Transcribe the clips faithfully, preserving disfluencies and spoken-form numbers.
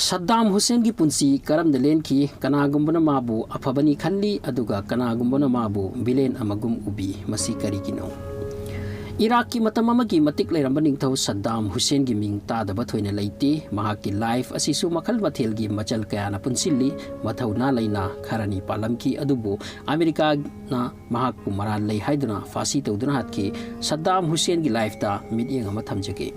ꯁꯗꯥꯝ ꯍꯨꯁꯦꯟꯒꯤ ꯄꯨꯟꯁꯤ ꯀꯔꯝꯅ ꯂꯦꯟꯈꯤ? ꯀꯅꯥꯒꯨꯝꯕꯅ ꯃꯥꯕꯨ ꯑꯐꯕꯅꯤ ꯈꯜꯂꯤ, ꯑꯗꯨꯒ ꯀꯅꯥꯒꯨꯝꯕꯅ ꯃꯥꯕꯨ ꯚꯤꯂꯦꯟ ꯑꯃꯒꯨꯝ ꯎꯕꯤ꯫ ꯃꯁꯤ ꯀꯔꯤꯒꯤꯅꯣ? ꯏꯔꯥꯛꯀꯤ ꯃꯇꯝ ꯑꯃꯒꯤ ꯃꯇꯤꯛ ꯂꯩꯔꯝꯕ ꯅꯤꯡꯊꯧ ꯁꯗꯥꯝ ꯍꯨꯁꯦꯟꯒꯤ ꯃꯤꯡ ꯇꯥꯗꯕ ꯊꯣꯏꯅ ꯂꯩꯇꯦ꯫ ꯃꯍꯥꯛꯀꯤ ꯂꯥꯏꯐ ꯑꯁꯤꯁꯨ ꯃꯈꯜ ꯃꯊꯦꯜꯒꯤ ꯃꯆꯜ ꯀꯌꯥꯅ ꯄꯨꯟꯁꯤꯜꯂꯤ꯫ ꯃꯊꯧꯅꯥ ꯂꯩꯅ ꯈꯔꯅꯤ ꯄꯥꯜꯂꯝꯈꯤ, ꯑꯗꯨꯕꯨ ꯑꯃꯦꯔꯤꯀꯥꯅ ꯃꯍꯥꯛꯄꯨ ꯃꯔꯥꯜ ꯂꯩ ꯍꯥꯏꯗꯨꯅ ꯐꯥꯁꯤ ꯇꯧꯗꯨꯅ ꯍꯥꯠꯈꯤ꯫ ꯁꯗꯥꯝ ꯍꯨꯁꯦꯟꯒꯤ ꯂꯥꯏꯐꯇ ꯃꯤꯠꯌꯦꯡ ꯑꯃ ꯊꯝꯖꯒꯦ꯫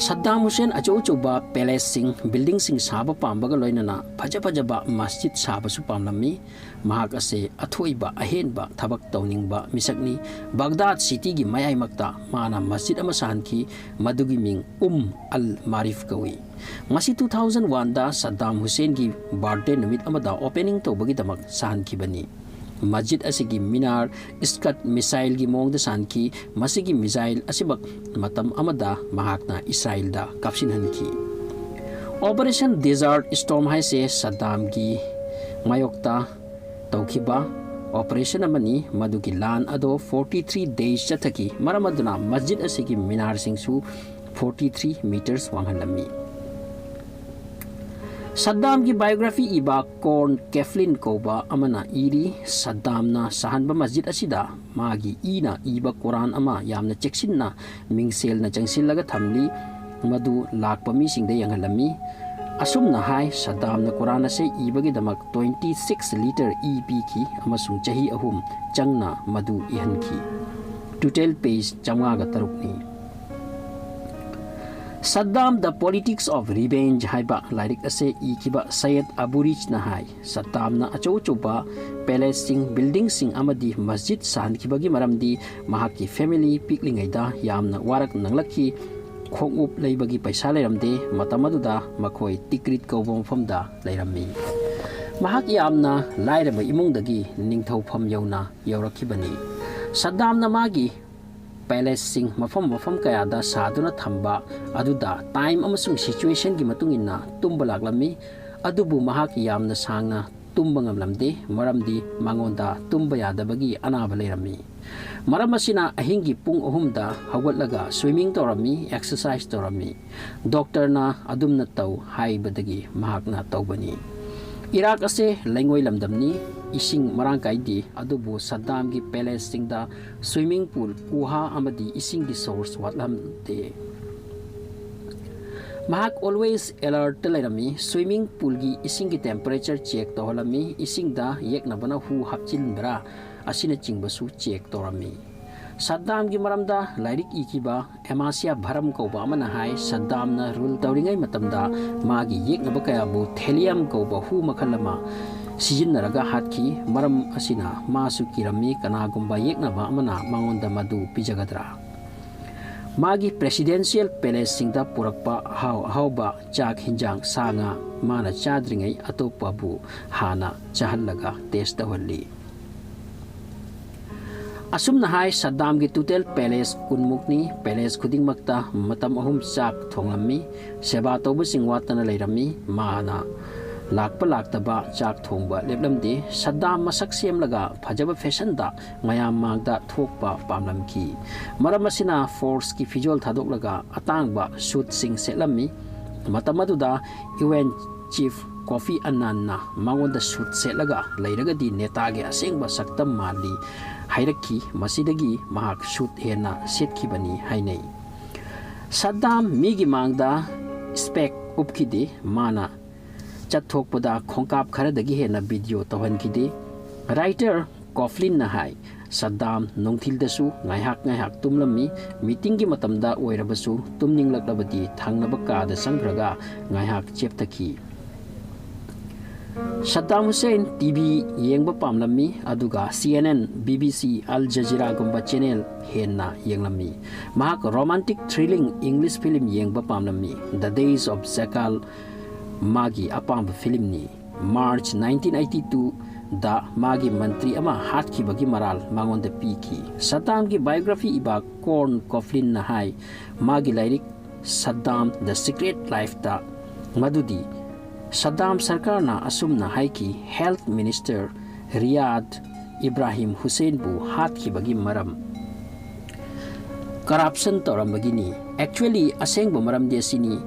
ꯁꯗꯥꯝ ꯍꯨꯁꯦꯟ ꯑꯆꯧ ꯑꯆꯧꯕ ꯄꯦꯂꯦꯁꯁꯤꯡ, ꯕꯤꯜꯗꯤꯡꯁꯤꯡ ꯁꯥꯕ ꯄꯥꯝꯕꯒ ꯂꯣꯏꯅꯅ ꯐꯖ ꯐꯖꯕ ꯃꯁꯖꯤꯗ ꯁꯥꯕꯁꯨ ꯄꯥꯝꯂꯝꯃꯤ꯫ ꯃꯍꯥꯛ ꯑꯁꯦ ꯑꯊꯣꯏꯕ ꯑꯍꯦꯟꯕ ꯊꯕꯛ ꯇꯧꯅꯤꯡꯕ ꯃꯤꯁꯛꯅꯤ꯫ ꯕꯒꯗꯥꯗ ꯁꯤꯇꯤꯒꯤ ꯃꯌꯥꯏꯃꯛꯇ ꯃꯥꯅ ꯃꯁꯖꯤꯗ ꯑꯃ ꯁꯥꯍꯟꯈꯤ, ꯃꯗꯨꯒꯤ ꯃꯤꯡ ꯎꯝ ꯑꯜ ꯃꯥꯔꯤꯐ ꯀꯧꯏ꯫ ꯃꯁꯤ ꯇꯨ ꯊꯥꯎꯖꯟ ꯋꯥꯟꯗ ꯁꯗꯥꯝ ꯍꯨꯁꯦꯟꯒꯤ ꯕꯥꯔꯊꯗꯦ ꯅꯨꯃꯤꯠ ꯑꯃꯗ ꯑꯣꯄꯦꯅꯤꯡ ꯇꯧꯕꯒꯤꯗꯃꯛ ꯁꯥꯍꯟꯈꯤꯕꯅꯤ꯫ ꯃꯁꯖꯤꯗ ꯑꯁꯤꯒꯤ ꯃꯤꯅꯥꯔ ꯁ꯭ꯀꯠ ꯃꯤꯁꯥꯏꯜꯒꯤ ꯃꯑꯣꯡꯗ ꯁꯥꯍꯟꯈꯤ꯫ ꯃꯁꯤꯒꯤ ꯃꯤꯁꯥꯏꯜ ꯑꯁꯤꯃꯛ ꯃꯇꯝ ꯑꯃꯗ ꯃꯍꯥꯛꯅ ꯏꯁꯔꯥꯏꯜꯗ ꯀꯥꯞꯁꯤꯟꯍꯟꯈꯤ꯫ ꯑꯣꯄꯔꯦꯁꯟ ꯗꯦꯖꯥꯔꯠ ꯁ꯭ꯇꯣꯔꯝ ꯍꯥꯏꯁꯦ ꯁꯗꯥꯝꯒꯤ ꯃꯥꯌꯣꯛꯇ ꯇꯧꯈꯤꯕ ꯑꯣꯄꯔꯦꯁꯟ ꯑꯃꯅꯤ꯫ ꯃꯗꯨꯒꯤ ꯂꯥꯟ ꯑꯗꯣ ꯐꯣꯔꯇꯤ ꯊ꯭ꯔꯤ ꯗꯦꯖ ꯆꯠꯊꯈꯤ꯫ ꯃꯔꯝ ꯑꯗꯨꯅ ꯃꯁꯖꯤꯗ ꯑꯁꯤꯒꯤ ꯃꯤꯅꯥꯔꯁꯤꯡꯁꯨ ꯐꯣꯔꯇꯤ ꯊ꯭ꯔꯤ ꯃꯤꯇꯔꯁ ꯋꯥꯡꯍꯜꯂꯝꯃꯤ꯫ ꯁꯗꯥꯝꯒꯤ ꯕꯥꯏꯑꯣꯒ꯭ꯔꯥꯐꯤ ꯏꯕ ꯀꯣꯔꯟ ꯀꯦꯐ꯭ꯂꯤꯟ ꯀꯧꯕ ꯑꯃꯅ ꯏꯔꯤ, ꯁꯗꯥꯝꯅ ꯁꯥꯍꯟꯕ ꯃꯁꯖꯤꯗ ꯑꯁꯤꯗ ꯃꯥꯒꯤ ꯏꯅ ꯏꯕ ꯀꯣꯔꯥꯟ ꯑꯃ ꯌꯥꯝꯅ ꯆꯦꯛꯁꯤꯟꯅ ꯃꯤꯡꯁꯦꯜꯅ ꯆꯪꯁꯤꯜꯂꯒ ꯊꯝꯂꯤ꯫ ꯃꯗꯨ ꯂꯥꯛꯄ ꯃꯤꯁꯤꯡꯗ ꯌꯦꯡꯍꯜꯂꯝꯃꯤ꯫ ꯑꯁꯨꯝꯅ ꯍꯥꯏ, ꯁꯗꯥꯝꯅ ꯀꯣꯔꯥꯟ ꯑꯁꯤ ꯏꯕꯒꯤꯗꯃꯛ ꯇ꯭ꯋꯦꯟꯇꯤ ꯁꯤꯛꯁ ꯂꯤꯇꯔ ꯏ ꯄꯤꯈꯤ ꯑꯃꯁꯨꯡ ꯆꯍꯤ ꯑꯍꯨꯝ ꯆꯪꯅ ꯃꯗꯨ ꯏꯍꯟꯈꯤ꯫ ꯇꯣꯇꯦꯜ ꯄꯦꯖ ꯆꯥꯝꯃꯉꯥꯒ ꯇꯔꯨꯛꯅꯤ꯫ Saddam: the politics of revenge ꯍꯥꯏꯕ ꯂꯥꯏꯔꯤꯛ ꯑꯁꯤ ꯏꯈꯤꯕ ꯁꯌꯦꯗ ꯑꯕꯨ ꯔꯤꯆꯅ ꯍꯥꯏ, ꯁꯗꯥꯝꯅ ꯑꯆꯧ ꯑꯆꯧꯕ ꯄꯦꯂꯦꯁꯁꯤꯡ, ꯕꯤꯜꯗꯤꯡꯁꯤꯡ ꯑꯃꯗꯤ ꯃꯁꯖꯤꯗ ꯁꯥꯍꯟꯈꯤꯕꯒꯤ ꯃꯔꯝꯗꯤ ꯃꯍꯥꯛꯀꯤ ꯐꯦꯃꯤꯂꯤ ꯄꯤꯛꯂꯤꯉꯩꯗ ꯌꯥꯝꯅ ꯋꯥꯔꯛ ꯅꯪꯂꯛꯈꯤ꯫ ꯈꯣꯡꯎꯞ ꯂꯩꯕꯒꯤ ꯄꯩꯁꯥ ꯂꯩꯔꯝꯗꯦ꯫ ꯃꯇꯝ ꯑꯗꯨꯗ ꯃꯈꯣꯏ ꯇꯤꯀ꯭ꯔꯤꯠ ꯀꯧꯕ ꯃꯐꯝꯗ ꯂꯩꯔꯝꯃꯤ꯫ ꯃꯍꯥꯛ ꯌꯥꯝꯅ ꯂꯥꯏꯔꯕ ꯏꯃꯨꯡꯗꯒꯤ ꯅꯤꯡꯊꯧꯐꯝ ꯌꯧꯅ ꯌꯧꯔꯛꯈꯤꯕꯅꯤ꯫ ꯁꯗꯥꯝꯅ ꯃꯥꯒꯤ ꯄꯦꯂꯦꯁꯁꯤꯡ ꯃꯐꯝ ꯃꯐꯝ ꯀꯌꯥꯗ ꯁꯥꯗꯨꯅ ꯊꯝꯕ ꯑꯗꯨꯗ ꯇꯥꯏꯝ ꯑꯃꯁꯨꯡ ꯁꯤꯆꯨꯋꯦꯁꯟꯒꯤ ꯃꯇꯨꯡ ꯏꯟꯅ ꯇꯨꯝꯕ ꯂꯥꯛꯂꯝꯃꯤ, ꯑꯗꯨꯕꯨ ꯃꯍꯥꯛ ꯌꯥꯝꯅ ꯁꯥꯡꯅ ꯇꯨꯝꯕ ꯉꯝꯂꯝꯗꯦ, ꯃꯔꯝꯗꯤ ꯃꯉꯣꯟꯗ ꯇꯨꯝꯕ ꯌꯥꯗꯕꯒꯤ ꯑꯅꯥꯕ ꯂꯩꯔꯝꯃꯤ꯫ ꯃꯔꯝ ꯑꯁꯤꯅ ꯑꯍꯤꯡꯒꯤ ꯄꯨꯡ ꯑꯍꯨꯝꯗ ꯍꯧꯒꯠꯂꯒ swimming ꯇꯧꯔꯝꯃꯤ, exercise ꯇꯧꯔꯝꯃꯤ꯫ ꯗꯣꯛꯇꯔꯅ ꯑꯗꯨꯝꯅ ꯇꯧ ꯍꯥꯏꯕꯗꯒꯤ ꯃꯍꯥꯛꯅ ꯇꯧꯕꯅꯤ꯫ ꯏꯔꯥꯛ ꯑꯁꯦ ꯂꯩꯉꯣꯏ ꯂꯝꯗꯝꯅꯤ, ꯏꯁꯤꯡ ꯃꯔꯥꯡ ꯀꯥꯏꯗꯦ, ꯑꯗꯨꯕꯨ ꯁꯗꯥꯝꯒꯤ palaceꯁꯤꯡꯗ swimming pool, ꯀꯨꯍꯥ ꯑꯃꯗꯤ ꯏꯁꯤꯡꯒꯤ source ꯋꯥꯠꯂꯝꯗꯦ꯫ ꯃꯍꯥꯛ always alertꯇ ꯂꯩꯔꯝꯃꯤ, swimming poolꯒꯤ ꯏꯁꯤꯡꯒꯤ temperature check ꯇꯧꯍꯜꯂꯝꯃꯤ, ꯏꯁꯤꯡꯗ ꯌꯦꯛꯅꯕꯅ ꯍꯨ ꯍꯥꯞꯆꯤꯟꯕ꯭ꯔꯥ ꯑꯁꯤꯅꯆꯤꯡꯕꯁꯨ check ꯇꯧꯔꯝꯃꯤ꯫ ꯁꯗꯥꯝꯒꯤ ꯃꯔꯝꯗ ꯂꯥꯏꯔꯤꯛ ꯏꯈꯤꯕ ꯑꯦꯃꯥꯁꯤꯌꯥ ꯚꯔꯝ ꯀꯧꯕ ꯑꯃꯅ ꯍꯥꯏ, ꯁꯗꯥꯝꯅ rule ꯇꯧꯔꯤꯉꯩ ꯃꯇꯝꯗ ꯃꯥꯒꯤ ꯌꯦꯛꯅꯕ ꯀꯌꯥꯕꯨ thallium ꯀꯧꯕ ꯍꯨ ꯃꯈꯜ ꯑꯃ ꯁꯤꯖꯤꯟꯅꯔꯒ ꯍꯥꯠꯈꯤ꯫ ꯃꯔꯝ ꯑꯁꯤꯅ ꯃꯥꯁꯨ ꯀꯤꯔꯝꯃꯤ, ꯀꯅꯥꯒꯨꯝꯕ ꯌꯦꯛꯅꯕ ꯑꯃꯅ ꯃꯉꯣꯟꯗ ꯃꯗꯨ ꯄꯤꯖꯒꯗ꯭ꯔꯥ꯫ ꯃꯥꯒꯤ presidential palaceꯁꯤꯡꯗ ꯄꯨꯔꯛꯄ ꯑꯍꯥꯎ ꯑꯍꯥꯎꯕ ꯆꯥꯛ ꯍꯤꯟꯖꯥꯡ, ꯁꯥ ꯉꯥ ꯃꯥꯅ ꯆꯥꯗ꯭ꯔꯤꯉꯩ ꯑꯇꯣꯞꯄꯕꯨ ꯍꯥꯟꯅ ꯆꯥꯍꯜꯂꯒ test ꯇꯧꯍꯜꯂꯤ꯫ ꯑꯁꯨꯝꯅ ꯍꯥꯏ, ꯁꯗꯥꯝꯒꯤ total palace ꯀꯨꯟꯃꯨꯛꯅꯤ꯫ Palace ꯈꯨꯗꯤꯡꯃꯛꯇ ꯃꯇꯝ ꯑꯍꯨꯝ ꯆꯥꯛ ꯊꯣꯡꯂꯝꯃꯤ꯫ ꯁꯦꯕꯥ ꯇꯧꯕꯁꯤꯡ ꯋꯥꯠꯇꯅ ꯂꯩꯔꯝꯃꯤ꯫ ꯃꯥꯅ ꯂꯥꯛꯄ ꯂꯥꯛꯇꯕ ꯆꯥꯛ ꯊꯣꯡꯕ ꯂꯦꯞꯂꯝꯗꯦ꯫ ꯁꯗꯥꯝ ꯃꯁꯛ ꯁꯦꯝꯂꯒ ꯐꯖꯕ fashionꯗ ꯃꯌꯥꯝ ꯃꯥꯡꯗ ꯊꯣꯛꯄ ꯄꯥꯝꯂꯝꯈꯤ꯫ ꯃꯔꯝ ꯑꯁꯤꯅ forceꯀꯤ ꯐꯤꯖꯣꯜ ꯊꯥꯗꯣꯛꯂꯒ ꯑꯇꯥꯡꯕ suitꯁꯤꯡ ꯁꯦꯠꯂꯝꯃꯤ꯫ ꯃꯇꯝ ꯑꯗꯨꯗ UN chief ꯀꯣꯐꯤ ꯑꯅꯥꯟꯅ ꯃꯉꯣꯟꯗ suit ꯁꯦꯠꯂꯒ ꯂꯩꯔꯒꯗꯤ ꯅꯦꯇꯥꯒꯤ ꯑꯁꯦꯡꯕ ꯁꯛꯇꯝ ꯃꯥꯜꯂꯤ ꯍꯥꯏꯔꯛꯈꯤ꯫ ꯃꯁꯤꯗꯒꯤ ꯃꯍꯥꯛ suit ꯍꯦꯟꯅ ꯁꯦꯠꯈꯤꯕꯅꯤ ꯍꯥꯏꯅꯩ꯫ ꯁꯗꯥꯝ ꯃꯤꯒꯤ ꯃꯥꯡꯗ spec ꯎꯞꯈꯤꯗꯦ꯫ ꯃꯥꯅ ꯆꯠꯊꯣꯛꯄꯗ ꯈꯣꯡꯀꯥꯞ ꯈꯔꯗꯒꯤ ꯍꯦꯟꯅ video ꯇꯧꯍꯟꯈꯤꯗꯦ꯫ Writer ꯀꯣꯐ꯭ꯂꯤꯟꯅ ꯍꯥꯏ, ꯁꯗꯥꯝ ꯅꯨꯡꯊꯤꯜꯗꯁꯨ ꯉꯥꯏꯍꯥꯛ ꯉꯥꯏꯍꯥꯛ ꯇꯨꯝꯂꯝꯃꯤ꯫ Meetingꯒꯤ ꯃꯇꯝꯗ ꯑꯣꯏꯔꯕꯁꯨ ꯇꯨꯝꯅꯤꯡꯂꯛꯂꯕꯗꯤ ꯊꯪꯅꯕ ꯀꯥꯗ ꯆꯪꯈ꯭ꯔꯒ ꯉꯥꯏꯍꯥꯛ ꯆꯦꯞꯊꯈꯤ꯫ ꯁꯗꯥꯝ ꯍꯨꯁꯦꯟ TV ꯌꯦꯡꯕ ꯄꯥꯝꯂꯝꯃꯤ, ꯑꯗꯨꯒ CNN, BBC, Al Jazeeraꯒꯨꯝꯕ channel ꯍꯦꯟꯅ ꯌꯦꯡꯂꯝꯃꯤ꯫ ꯃꯍꯥꯛ romantic thrilling English film ꯌꯦꯡꯕ ꯄꯥꯝꯂꯝꯃꯤ꯫ The Days of Jackal ꯃꯥꯒꯤ ꯑꯄꯥꯝꯕ filmꯅꯤ꯫ March nineteen eighty twoꯗ ꯃꯥꯒꯤ ꯃꯟꯇ꯭ꯔꯤ ꯑꯃ ꯍꯥꯠꯈꯤꯕꯒꯤ ꯃꯔꯥꯜ ꯃꯉꯣꯟꯗ ꯄꯤꯈꯤ꯫ ꯁꯗꯥꯝꯒꯤ biography ꯏꯕ ꯀꯣꯔꯟ ꯀꯣꯐ꯭ꯂꯤꯟꯅ ꯍꯥꯏ, ꯃꯥꯒꯤ ꯂꯥꯏꯔꯤꯛ Saddam: The Secret Lifeꯇ ꯃꯗꯨꯗꯤ ꯁꯗꯥꯝ ꯁꯔꯀꯥꯔꯅ ꯑꯁꯨꯝꯅ ꯍꯥꯏꯈꯤ, ꯍꯦꯜꯊ ꯃꯤꯅꯤꯁꯇꯔ ꯔꯤꯌꯥꯗ ꯏꯕ꯭ꯔꯥꯍꯤꯝ ꯍꯨꯁꯦꯟꯕꯨ ꯍꯥꯠꯈꯤꯕꯒꯤ ꯃꯔꯝ ꯀꯔꯞꯁꯟ ꯇꯧꯔꯝꯕꯒꯤꯅꯤ꯫ ꯑꯦꯛꯆꯨꯋꯦꯂꯤ ꯑꯁꯦꯡꯕ ꯃꯔꯝꯗꯤ ꯑꯁꯤꯅꯤ꯫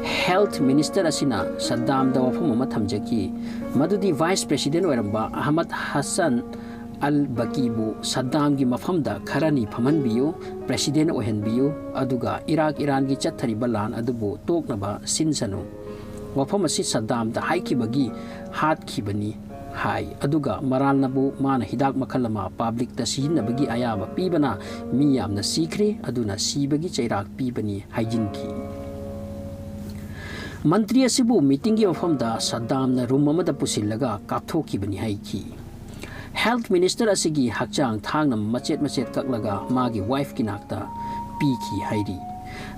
ꯍꯦꯜꯊ ꯃꯤꯅꯤꯁꯇꯔ ꯑꯁꯤꯅ ꯁꯗꯥꯝꯗ ꯋꯥꯐꯝ ꯑꯃ ꯊꯝꯖꯈꯤ, ꯃꯗꯨꯗꯤ ꯚꯥꯏꯁ ꯄ꯭ꯔꯦꯁꯤꯗꯦꯟ ꯑꯣꯏꯔꯝꯕ ꯑꯍꯃꯗ ꯍꯁꯟ ꯑꯜ ꯕꯀꯤꯕꯨ ꯁꯗꯥꯝꯒꯤ ꯃꯐꯝꯗ ꯈꯔꯅꯤ ꯐꯝꯍꯟꯕꯤꯌꯨ, ꯄ꯭ꯔꯦꯁꯤꯗꯦꯟ ꯑꯣꯏꯍꯟꯕꯤꯌꯨ, ꯑꯗꯨꯒ ꯏꯔꯥꯛ ꯏꯔꯥꯟꯒꯤ ꯆꯠꯊꯔꯤꯕ ꯂꯥꯟ ꯑꯗꯨꯕꯨ ꯇꯣꯛꯅꯕ ꯁꯤꯟꯁꯅꯨ꯫ ꯋꯥꯐꯝ ꯑꯁꯤ ꯁꯗꯥꯝꯗ ꯍꯥꯏꯈꯤꯕꯒꯤ ꯍꯥꯠꯈꯤꯕꯅꯤ ꯍꯥꯏ꯫ ꯑꯗꯨꯒ ꯃꯔꯥꯜꯅꯕꯨ ꯃꯥꯅ ꯍꯤꯗꯥꯛ ꯃꯈꯜ ꯑꯃ ꯄꯥꯕ꯭ꯂꯤꯛꯇ ꯁꯤꯖꯤꯟꯅꯕꯒꯤ ꯑꯌꯥꯕ ꯄꯤꯕꯅ ꯃꯤ ꯌꯥꯝꯅ ꯁꯤꯈ꯭ꯔꯦ, ꯑꯗꯨꯅ ꯁꯤꯕꯒꯤ ꯆꯩꯔꯥꯛ ꯄꯤꯕꯅꯤ ꯍꯥꯏꯖꯤꯟꯈꯤ꯫ ꯃꯟꯇ꯭ꯔꯤ ꯑꯁꯤꯕꯨ ꯃꯤꯇꯤꯡꯒꯤ ꯃꯐꯝꯗ ꯁꯗꯥꯝꯅ ꯔꯨꯝ ꯑꯃꯗ ꯄꯨꯁꯤꯜꯂꯒ ꯀꯥꯞꯊꯣꯛꯈꯤꯕꯅꯤ ꯍꯥꯏꯈꯤ꯫ ꯍꯦꯜꯊ ꯃꯤꯅꯤꯁꯇꯔ ꯑꯁꯤꯒꯤ ꯍꯛꯆꯥꯡ ꯊꯥꯡꯅ ꯃꯆꯦꯠ ꯃꯆꯦꯠ ꯀꯛꯂꯒ ꯃꯥꯒꯤ ꯋꯥꯏꯐꯀꯤ ꯅꯥꯛꯇ ꯄꯤꯈꯤ ꯍꯥꯏꯔꯤ꯫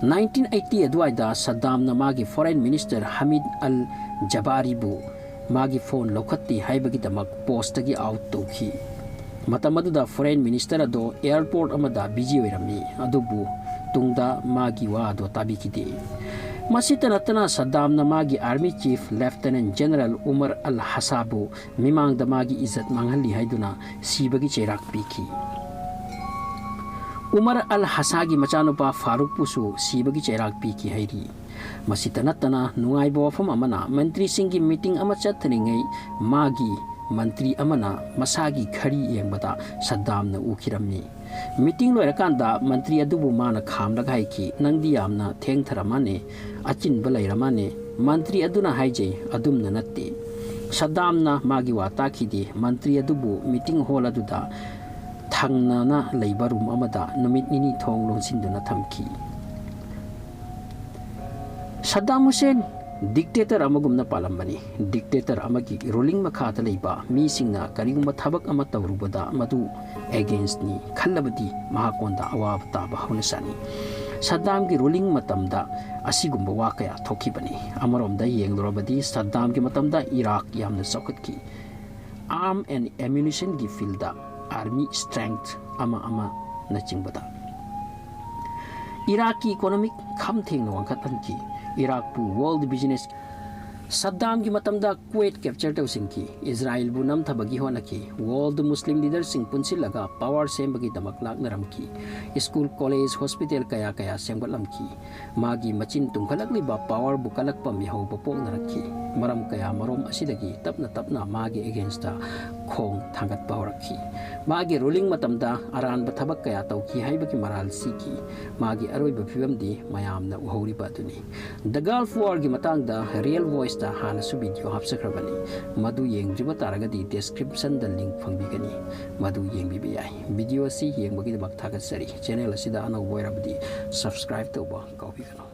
ꯅꯥꯏꯟꯇꯤꯟ ꯑꯩꯠꯇꯤ ꯑꯗꯨꯋꯥꯏꯗ ꯁꯗꯥꯝꯅ ꯃꯥꯒꯤ ꯐꯣꯔꯦꯟ ꯃꯤꯅꯤꯁꯇꯔ ꯍꯃꯤꯗ ꯑꯜ ꯖꯕꯥꯔꯤꯕꯨ ꯃꯥꯒꯤ ꯐꯣꯟ ꯂꯧꯈꯠꯇꯦ ꯍꯥꯏꯕꯒꯤꯗꯃꯛ ꯄꯣꯁꯇꯒꯤ ꯑꯥꯎꯠ ꯇꯧꯈꯤ꯫ ꯃꯇꯝ ꯑꯗꯨꯗ ꯐꯣꯔꯦꯟ ꯃꯤꯅꯤꯁꯇꯔ ꯑꯗꯣ ꯑꯦꯌꯔꯄꯣꯔꯠ ꯑꯃꯗ ꯕꯤꯖꯤ ꯑꯣꯏꯔꯝꯃꯤ, ꯑꯗꯨꯕꯨ ꯇꯨꯡꯗ ꯃꯥꯒꯤ ꯋꯥ ꯑꯗꯣ ꯇꯥꯕꯤꯈꯤꯗꯦ꯫ ꯃꯁꯤꯇ ꯅꯠꯇꯅ ꯁꯗꯥꯝꯅ ꯃꯥꯒꯤ ꯑꯥꯔꯃꯤ ꯆꯤꯐ ꯂꯦꯐꯇꯦꯅꯦꯟ ꯖꯦꯅꯔꯦꯜ ꯎꯃꯔ ꯑꯜ ꯍꯁꯥꯕꯨ ꯃꯤꯃꯥꯡꯗ ꯃꯥꯒꯤ ꯏꯖꯠ ꯃꯥꯡꯍꯜꯂꯤ ꯍꯥꯏꯗꯨꯅ ꯁꯤꯕꯒꯤ ꯆꯩꯔꯥꯛ ꯄꯤꯈꯤ꯫ ꯎꯃꯔ ꯑꯜ ꯍꯁꯥꯒꯤ ꯃꯆꯥꯅꯨꯄꯥ ꯐꯥꯔꯨꯛꯄꯨꯁꯨ ꯁꯤꯕꯒꯤ ꯆꯩꯔꯥꯛ ꯄꯤꯈꯤ ꯍꯥꯏꯔꯤ꯫ ꯃꯁꯤꯇ ꯅꯠꯇꯅ ꯅꯨꯡꯉꯥꯏꯕ ꯋꯥꯐꯝ ꯑꯃꯅ ꯃꯟꯇ꯭ꯔꯤꯁꯤꯡꯒꯤ ꯃꯤꯇꯤꯡ ꯑꯃ ꯆꯠꯊꯔꯤꯉꯩ ꯃꯥꯒꯤ ꯃꯟꯇ꯭ꯔꯤ ꯑꯃꯅ ꯃꯁꯥꯒꯤ ꯘꯔꯤ ꯌꯦꯡꯕꯗ ꯁꯗꯥꯝꯅ ꯎꯈꯤꯔꯝꯃꯤ꯫ ꯃꯤꯇꯤꯡ ꯂꯣꯏꯔꯀꯥꯟꯗ ꯃꯟꯇ꯭ꯔꯤ ꯑꯗꯨꯕꯨ ꯃꯥꯅ ꯈꯥꯝꯂꯒ ꯍꯥꯏꯈꯤ, "ꯅꯪꯗꯤ ꯌꯥꯝꯅ ꯊꯦꯡꯊꯔ ꯃꯥꯅꯦ, ꯑꯆꯤꯟꯕ ꯂꯩꯔ ꯃꯥꯅꯦ"꯫ ꯃꯟꯇ꯭ꯔꯤ ꯑꯗꯨꯅ ꯍꯥꯏꯖꯩ, "ꯑꯗꯨꯝꯅ ꯅꯠꯇꯦ"꯫ ꯁꯗꯥꯝꯅ ꯃꯥꯒꯤ ꯋꯥ ꯇꯥꯈꯤꯗꯦ꯫ ꯃꯟꯇ꯭ꯔꯤ ꯑꯗꯨꯕꯨ ꯃꯤꯇꯤꯡ ꯍꯣꯜ ꯑꯗꯨꯗ ꯊꯪꯅꯅ ꯂꯩꯕ ꯔꯨꯝ ꯑꯃꯗ ꯅꯨꯃꯤꯠ ꯅꯤꯅꯤ ꯊꯣꯡ ꯂꯣꯟꯁꯤꯟꯗꯨꯅ ꯊꯝꯈꯤ꯫ ꯁꯗꯥꯝ ꯍꯨꯁꯦꯟ ꯗꯤꯛꯇꯦꯇꯔ ꯑꯃꯒꯨꯝꯅ ꯄꯥꯜꯂꯝꯕꯅꯤ꯫ ꯗꯤꯛꯇꯦꯇꯔ ꯑꯃꯒꯤ ꯔꯨꯂꯤꯡ ꯃꯈꯥꯗ ꯂꯩꯕ ꯃꯤꯁꯤꯡꯅ ꯀꯔꯤꯒꯨꯝꯕ ꯊꯕꯛ ꯑꯃ ꯇꯧꯔꯨꯕꯗ ꯃꯗꯨ ꯑꯦꯒꯦꯟꯁꯅꯤ ꯈꯜꯂꯕꯗꯤ ꯃꯍꯥꯛꯉꯣꯟꯗ ꯑꯋꯥꯕ ꯇꯥꯕ ꯍꯧꯅꯁꯥꯅꯤ꯫ ꯁꯗꯥꯝꯒꯤ ꯔꯨꯂꯤꯡ ꯃꯇꯝꯗ ꯑꯁꯤꯒꯨꯝꯕ ꯋꯥ ꯀꯌꯥ ꯊꯣꯛꯈꯤꯕꯅꯤ꯫ ꯑꯃꯔꯣꯝꯗ ꯌꯦꯡꯂꯨꯔꯕꯗꯤ ꯁꯗꯥꯝꯒꯤ ꯃꯇꯝꯗ ꯏꯔꯥꯛ ꯌꯥꯝꯅ ꯆꯥꯎꯈꯠꯈꯤ꯫ ꯑꯥꯔꯝ ꯑꯦꯟ ꯑꯦꯃ꯭ꯌꯨꯅꯤꯁꯟꯒꯤ ꯐꯤꯜꯗ, ꯑꯥꯔꯃꯤ ꯁ꯭ꯇ꯭ꯔꯦꯡꯊ ꯑꯃ ꯑꯃꯅꯆꯤꯡꯕꯗ꯫ ꯏꯔꯥꯛꯀꯤ ꯏꯀꯣꯅꯣꯃꯤꯛ ꯈꯝ ꯊꯦꯡꯅ ꯋꯥꯡꯈꯠꯍꯟꯈꯤ꯫ ꯏꯔꯥꯛꯄꯨ ꯋꯥꯔꯜꯗ ꯕꯤꯖꯤꯅꯦꯁ ꯁꯗꯥꯝꯒꯤ ꯃꯇꯝꯗ ꯀꯨꯋꯦꯠ ꯀꯦꯞꯆꯔ ꯇꯧꯁꯤꯟꯈꯤ꯫ ꯏꯖꯔꯥꯏꯜꯕꯨ ꯅꯝꯊꯕꯒꯤ ꯍꯣꯠꯅꯈꯤ꯫ ꯋꯥꯔꯜꯗ ꯃꯨꯁꯂꯤꯝ ꯂꯤꯗꯔꯁꯤꯡ ꯄꯨꯟꯁꯤꯜꯂꯒ ꯄꯥꯋꯔ ꯁꯦꯝꯕꯒꯤꯗꯃꯛ ꯂꯥꯛꯅꯔꯝꯈꯤ꯫ ꯁ꯭ꯀꯨꯜ, ꯀꯣꯂꯦꯖ, ꯍꯣꯁꯄꯤꯇꯥꯜ ꯀꯌꯥ ꯀꯌꯥ ꯁꯦꯝꯒꯠꯂꯝꯈꯤ꯫ ꯃꯥꯒꯤ ꯃꯆꯤꯟ ꯇꯨꯝꯈꯠꯂꯛꯂꯤꯕ ꯄꯥꯋꯔꯕꯨ ꯀꯜꯂꯛꯄ ꯃꯤꯍꯧꯕ ꯄꯣꯛꯅꯔꯛꯈꯤ꯫ ꯃꯔꯝ ꯀꯌꯥ ꯃꯔꯣꯝ ꯑꯁꯤꯗꯒꯤ ꯇꯞꯅ ꯇꯞꯅ ꯃꯥꯒꯤ ꯑꯦꯒꯦꯟꯁꯇ ꯈꯣꯡ ꯊꯥꯡꯒꯠꯄ ꯍꯧꯔꯛꯈꯤ꯫ ꯃꯥꯒꯤ ꯔꯨꯂꯤꯡ ꯃꯇꯝꯗ ꯑꯔꯥꯟꯕ ꯊꯕꯛ ꯀꯌꯥ ꯇꯧꯈꯤ ꯍꯥꯏꯕꯒꯤ ꯃꯔꯥꯜ ꯁꯤꯈꯤ꯫ ꯃꯥꯒꯤ ꯑꯔꯣꯏꯕ ꯐꯤꯕꯝꯗꯤ ꯃꯌꯥꯝꯅ ꯎꯍꯧꯔꯤꯕ ꯑꯗꯨꯅꯤ꯫ ꯗ ꯒꯜꯐ ꯋꯥꯔꯒꯤ ꯃꯇꯥꯡꯗ ꯔꯤꯌꯦꯜ ꯚꯣꯏꯁꯇ ꯍꯥꯟꯅꯁꯨ ꯚꯤꯗꯤꯑꯣ ꯍꯥꯞꯆꯈ꯭ꯔꯕꯅꯤ꯫ ꯃꯗꯨ ꯌꯦꯡꯗ꯭ꯔꯤꯕ ꯇꯥꯔꯒꯗꯤ ꯗꯦꯁꯀ꯭ꯔꯤꯞꯁꯟꯗ ꯂꯤꯡꯛ ꯐꯪꯕꯤꯒꯅꯤ, ꯃꯗꯨ ꯌꯦꯡꯕꯤꯕ ꯌꯥꯏ꯫ ꯚꯤꯗꯤꯑꯣ ꯑꯁꯤ ꯌꯦꯡꯕꯒꯤꯗꯃꯛ ꯊꯥꯒꯠꯆꯔꯤ꯫ ꯆꯦꯅꯦꯜ ꯑꯁꯤꯗ ꯑꯅꯧꯕ ꯑꯣꯏꯔꯕꯗꯤ ꯁꯕꯁꯀ꯭ꯔꯥꯏꯕ ꯇꯧꯕ ꯀꯥꯎꯕꯤꯒꯅꯨ꯫